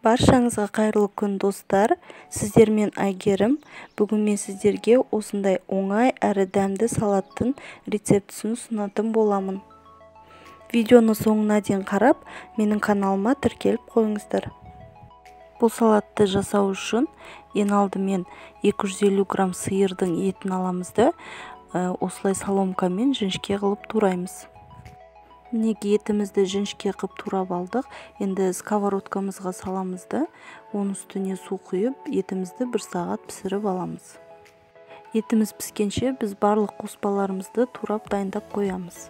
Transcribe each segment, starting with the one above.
Баршаңызға қайырлы күн, достар. Сіздермен Айгерім. Бүгін мен сіздерге осындай оңай әрі дәмді салаттың рецептісін ұсынатын боламын. Видеоны соңына дейін қарап, менің каналыма тіркеліп қойыңыздар. Бұл салатты жасау үшін ең алдымен 250 грамм сиырдың етін аламыз да, осылай соломкамен жіңішке қылып тураймыз. Мінекей, етімізді жіңішке қып турап алдық. Енді сковородкамызға саламыз да, оның үстіне су құйып, етімізді 1 сағат пісіріп аламыз. Етіміз піскенше біз барлық қоспаларымызды турап дайындап қоямыз.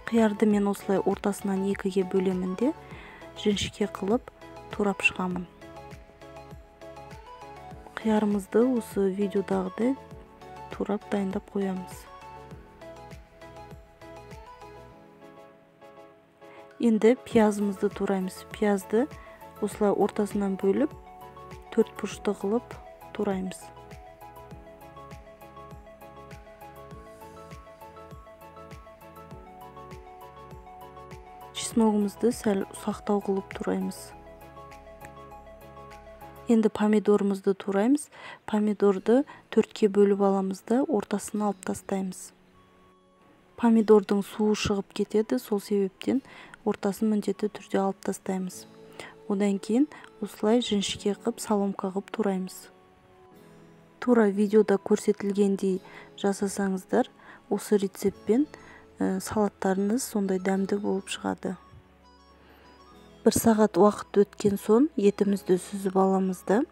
Қиярды мен осылай ортасынан 2-ге бөлемін де, жіңішке қылып турап шығамын. Қиярымызды осы видеодағыдай турап дайындап қоямыз. Енді пиязымызды тураймыз. Пиязды осылай ортасынан бөліп, 4 бұрышты қылып тураймыз. Чесногымызды сәл ұсақтау қылып тураймыз. Енді помидорымызды тураймыз. Помидорды 4-ке бөліп аламыз да, ортасын алып тастаймыз. Помидордың суы шығып кетеді, сол себептен ортасын міндетті түрде алып тастаймыз. Одан кейін осылай жіңішке қып, соломка қып тураймыз. Тура видеода көрсетілгендей жасасаңыздар, осы рецептпен салаттарыңыз сондай дәмді болып шығады. 1 сағат уақыт өткен соң етімізді сүзіп аламыз да,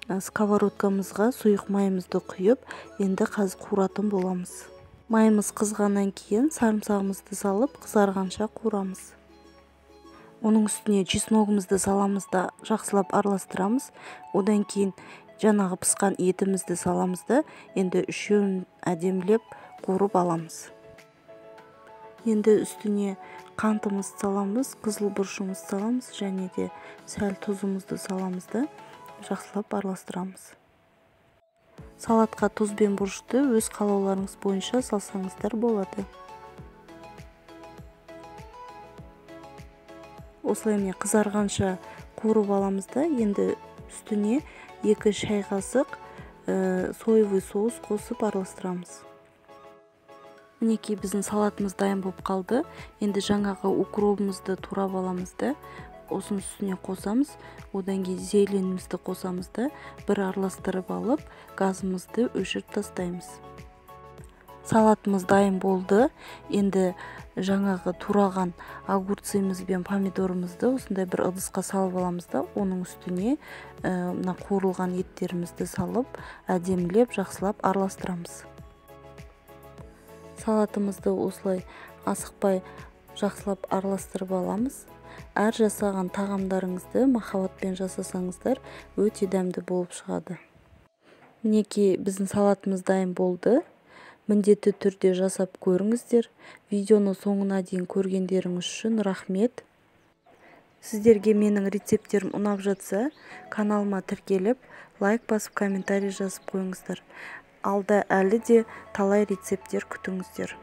сковородкамызға сұйық майымызды құйып, енді қазір қуыратын боламыз. Майымыз қызғаннан кейін сарымсағымызды салып, қызарғанша қуырамыз. Оның үстіне чесногымызды саламыз да, жақсылап араластырамыз. Одан кейін жаңағы пысқан етімізді саламыз да, енді үшеуін әдемілеп қуырып аламыз. Енді үстіне қантымызды саламыз, қызыл бұрышымызды саламыз және де сәл тұзымызды саламыз да, жақсылап араластырамыз. Салатқа тұз бен бұрышты өз қалауларыңыз бойынша салсаңыздар болады. Осылай міне қызарғанша қуырып аламыз да, енді үстіне 2 шай қасық соевый соус қосып араластырамыз. Мінекей, біздің салатымыз дайын болып қалды. Енді жаңағы укробымызды турап аламыз да, осының үстіне қосамыз. Одан кейін зеленімізді қосамыз да, бір араластырып алып, газымызды өшіріп тастаймыз. Салатымыз дайын болды. Енді жаңағы тураған огурцымыз бен помидорымызды осындай бір ыдысқа салып аламыз да, оның үстіне мына қуырылған еттерімізді салып, әдемілеп жақсылап араластырамыз. Салатымызды осылай асықпай жақсылап араластырып аламыз. Әр жасаған тағамдарыңызды махаббатпен жасасаңыздар, өте дәмді болып шығады. Мінекей, біздің салатымыз дайын болды. Міндетті түрде жасап көріңіздер. Видеоны соңына дейін көргендеріңіз үшін рахмет. Сіздерге менің рецепттерім ұнап жатса, каналыма тіркеліп, лайк басып, комментарий жазып қойыңыздар. Алда әлі де талай рецепттер күтіңіздер.